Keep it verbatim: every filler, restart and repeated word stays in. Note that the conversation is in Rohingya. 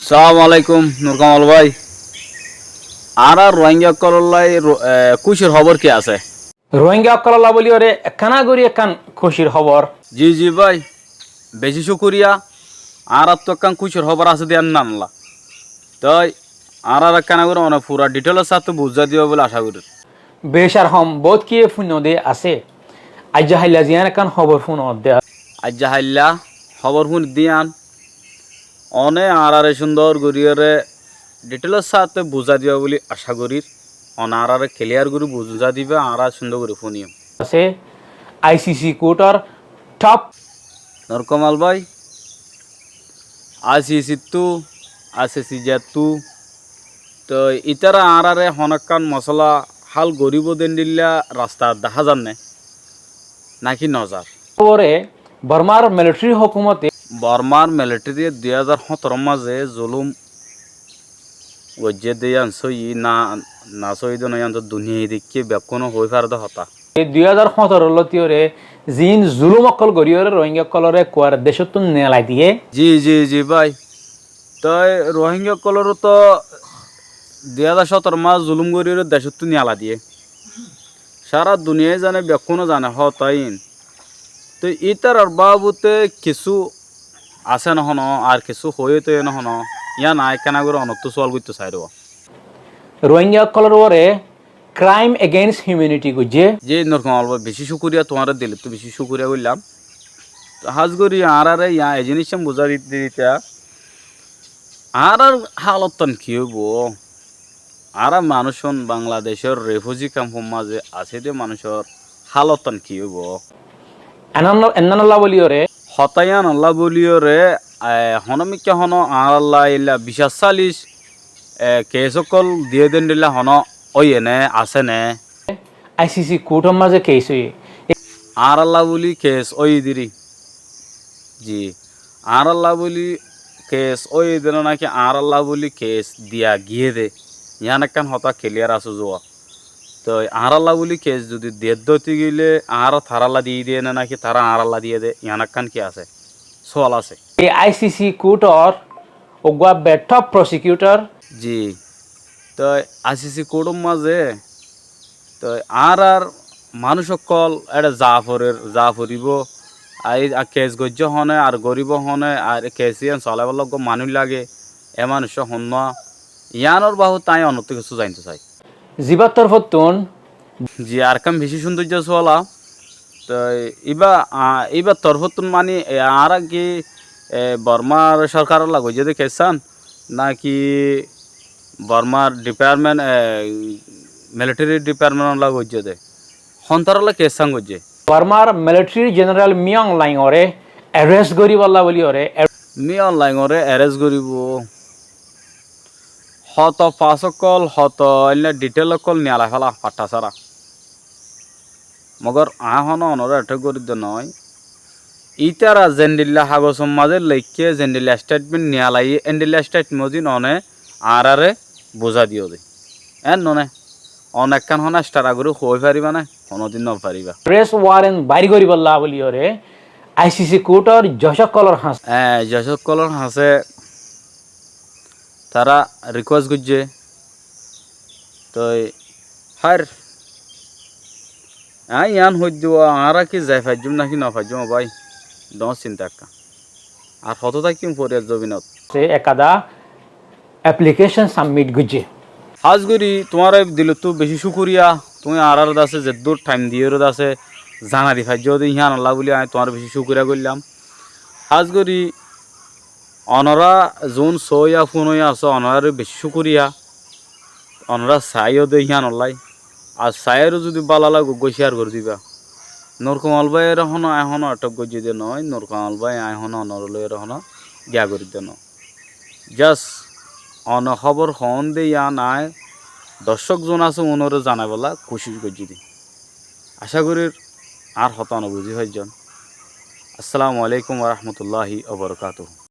Assalamu alaikum, Nur Kamal bái. Añára Rohingya ókkolólla ro-, e, kúcir hóbor ki asé? Rohingya ókkolólla bóliyoré ekkána gorí ekkán kúcir hóbor. Ji, ji bái, bicí cúkuriya. Añáráttu ekkán kúcir hóbor asé de yían nanolla. Toi añáráre ekkána gorí one fura dhithéilor sáte buzzái diba bóli acá gorír. Bec ar hom boóut kiyé fúinno de asé. Aijja hailla ziyán ekkán hóbor fúinno de. Aijja hailla hóbor fúinno de yían one añáráre cúndor goríyoré dhithéilor sáte buzzái diba bóli acá gorír. One añáráre kiliyar gorí buzzái diba, añára cúndor gorí fúniyum. Asé, I C C kouthor thop. Nur Kamal bái, I C C ttu, I C C zettu, toi ítara añáráre honókkán mosóla hál goríbou de endilla rasta dahá zar né, náki nozar? Fore Bormar militeri hókumote. Bormar militeri dui házar hóñtoro mazé zulúm goijjé de yían sóiyi na, na sóiyi de no, yían to duniyai deikké bekkúne hoói fare de hotá. E dui házar hóñtoro lótiyoré ziín zulúm ókkol goríyoré Rohingya ókkolóre kuar decóttu neelai diyé. Ji, ji, ji bái. Toi Rohingya ókkolóre to dui házar hóñtoro mazé zulúm goríyoré decóttu neelai diyé. Sára duniyai zane, bekkúne zane hotá iín. Toi ítarar baabute kissú asé né hono, ar kissú hoiyé toi né hono, yían aññí ekkána gorí onottú suwal goittó sair. Rohingya ókkolór uore crime against humanity goijjé. Ji, Nur Kamal bái, bicí cúkuriya, tuáñre dilottu bicí cúkuriya goillám. Toi hás gorí añáráre yían e ziníccán buzái di-, dita, añárár hálottan ki óibou? Añára manúiccún Bangladecór refuji kemfor mazé asé de manúiccúr hálottan ki óibou? Enán-, ennánolla bóliyoré. Hotá yíanolla bóliyoré, e, honómikká honó añárálla eilla bicác sálic, e, kees ókkol diyé de endilla honó óiye né, asé né? I C C kouthor mazé kees óiye. Añárálla bóli kees óiye diri. Ji, añárálla bóli kees óiye dé né náki añárálla bóli kees diya giyé dé, yían ekkán hotá kiliyar asé zuwa. Toi añárálla bóli kees zudi diyé dé óti gile añára tarálla diyé dé né náki tará añárálla diyé dé, yían ekkán ki asé? Suwal asé. E I C C kouthor uggúa be top prosecutor. Ji, toi I C C kouthor mazé toi añárár manúic ókkol éçe za forer, za foribóu, ar, ar kees goijjé hone, ar goríbou hone, ar kees yían soláibolla uggúa manúic lage, e manúiccúa honnúa, yíanor baabute aññí onottú kessú zainto sai. Zibár torfóttun. Ji, arekkán bicí cúndoijja suwal. Toi íba, a, íbar torfóttun mani, e, añára ki, e, Bormar sorkarolla goijjé dé keessán, náki Bormar department, e, militeri departmentolla goijjé dé? Hontarolla keessán goijjé? Bormar militeri jeneral Min Aung Hlaing ore eres goríbolla bóliyoré, e- Min Aung Hlaing ore eres goríbou. Hoto fas ókkol, hoto eilla dhithéil ókkol niyalai féla, fattha sára. Mogor aññí honó onoré etek gorí dé noó. Ítara zendilla hagosor mazé leikké, zendilla esteitment niyalaiyé, endilla esteitment ozin one añáráre buzái diyó dé. Éen noó né? One ekkán honó estara gorí hoói faribá né? Honódin nofaribá. Eres warent bair goríbolla bóliyoré I C C kouthor joj ókkolór hañsé. E, joj ókkolór hañsé tará rikuwes goijjé. Toi háir, aññí yían hoiddúa, añára ki zai faijjúm náki nofaijjúm, o bái, doóñr sinta ekká. Ar hotó táikkum foriyar zobinot. Se ekkán application submit goijjé. Hás gorí tuáñre dilottú bicí cúkuriya, tuñí añáráre dase zeddúr thaim diyoré dase zanai di faijjó dé, yíanolla bóli aññí tuáñre bicí cúkuriya goillám. Hás gorí onorá zuún soóiya fúnoiya asó, onoráre bicí cúkuriya. Onorá saáiyo dé yíanollái. Ar saáiyoré zudi bála lage uggúa cíyar gorí diba. Nur Kamal báiyoré honó aññí honó etek goijjí dé noó, Nur Kamal bái aññí honó onorá lóiyoré honó giya gorí dé noó. Jas one hóbor hoón dé yían aññí doccók zuún asé uúnoré zanaibólla kucíc goijjí dé. Acá gorír añár hotá one buzí faijjón. Assalamu alaikum warahmatulláhi wabarakátuhu.